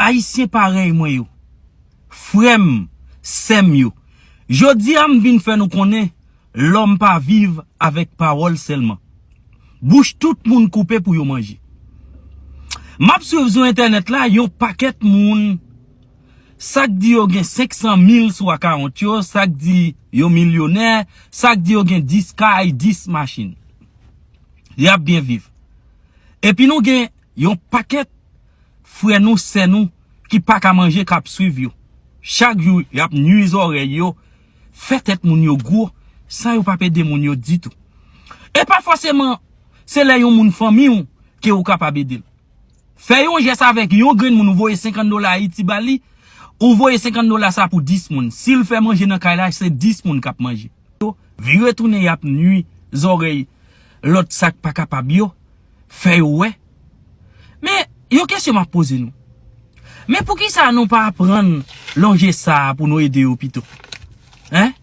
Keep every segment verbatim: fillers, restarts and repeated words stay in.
Ayisyen parèy mwen yo, frè m, sè m yo, jodi a m vin fè nou konnen lòm pa viv avèk pawòl sèlman. Bouch tout moun koupe pou yo manje. M ap swiv sou entènèt la yon pakèt moun, sa k di yo gen senk san mil sou akawont yo, sa k di yo milyonè, sa k di yo gen dis kay, dis machin. Y ap byen viv. Epi nou gen yon pakèt frè nou, sè nou ki pa ka manje k ap swiv yo. Chak jou, y ap nwi zòrèy yo, fè tèt moun yo gwo, san yo p ap ede moun yo ditou. E pa fòseman se lè yon moun fanmi w ke ou kapab ede l. Fè yon jès avèk yon grenn moun, ou voye senkant dola Ayiti ba li, ou voye senkant dola sa pou dis moun. Si l fè manje nan kay la, se dis moun k ap manje. Vire tounen y ap nwi zòrèy lòt sa k pa kapab yo, fè yo wè. Men, yon kesyon m ap poze nou. Men poukisa nou pa aprann lonje sa a pou nou ede yo pito? Hein?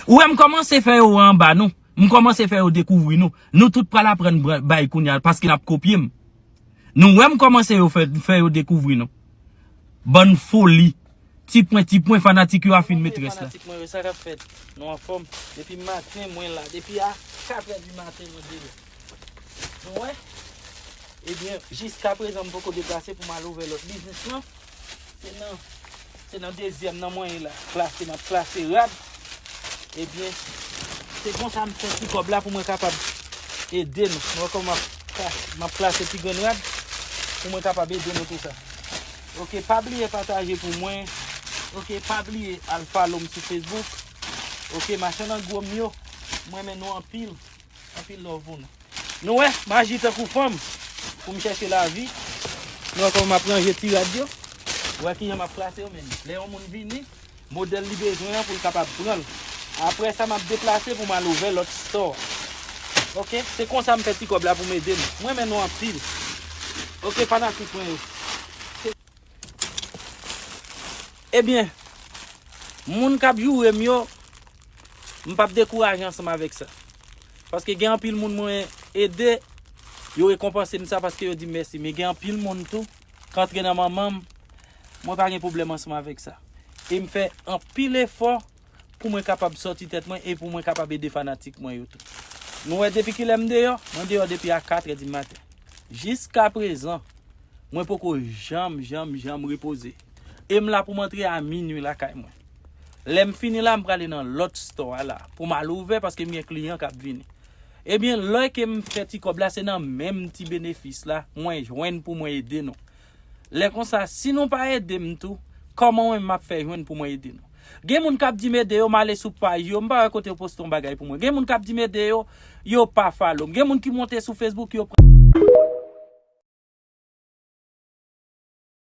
Ou wè m kòmanse fè yo wè anba nou. M kòmanse fè yo dekouvri nou. Nou tout pral aprann bra- bay kounye a paske n ap kopye m. Nou wè m kòmanse yo fè, fè yo dekouvri nou. Bann foli. Ti pwen, ti pwen, fanatik yo a fin metres la. Fanatik mwen yo, sa k ap fèt? Nou anfòm? Depi maten, mwen la. Depi a katrè di maten, mwen deyò. Nou wè? Ebyen, jiskaprezan, m poko deplase pou m al ouvè lòt biznis lan. Se nan, se nan dezyèm nan mwen ye la. Klase, m ap klase rad. Ebyen, se konsa m fè ti kòb la pou mwen kapab ede nou. Nou wè kòman m ap, m ap klase ti grenn rad pou mwen kapab ede nou tou sa. Oke, pa bliye pataje pou mwen. Oke, pa bliye al follow m sou Facebook. Oke, machann an gwo m yo, m renmen nou anpil. Anpil love pou nou. Nou wè, m aji tankou fanm pou m chèche lavi. Nou wè kòman m ap ranje ti rad yo. Ou wè kijan m ap klase yo, men lè yon moun vini, modèl li bezwen an pou l kapab pran l. Apre sa, m ap deplase pou m al ouvè lòt store. Oke, se konsa m fè ti kòb la pou m ede nou. Mwen renmen nou anpil. Oke, fanatik mwen yo. Ebyen, moun k ap joure m yo, m p ap dekouraje ansanm avèk sa. Paske gen anpil moun mwen ede, yo rekonpanse m sa paske yo di m mèsi. Men gen anpil moun tou k antre nan manman m, mwen pa gen pwoblèm ansanm avèk sa. E m fè anpil efò pou mwen kapab sòti tèt mwen e pou mwen kapab ede fanatik mwen yo tou. Nou wè depi kilè m deyò? Mwen deyò depi a katrè di maten. Jiskaprezan, mwen poko janm, janm, janm repoze. E m la pou m antre a minwi lakay mwen. Lè m fini la, m prale nan lòt store a la pou m al ouvè paske m gen kliyan k ap vini. Ebyen, lè ke m fè ti kòb la, se nan menm ti benefis la mwen jwenn pou mwen ede nou. Lè konsa, si nou pa ede m tou, kòman mwen m ap fè jwenn pou mwen ede nou? Gen moun k ap di m ede yo, m ale sou paj yo, m pa wè kote yo poste yon bagay pou mwen. Gen moun k ap di m ede yo, yo pa follow m. Gen moun ki monte sou Facebook, yo pran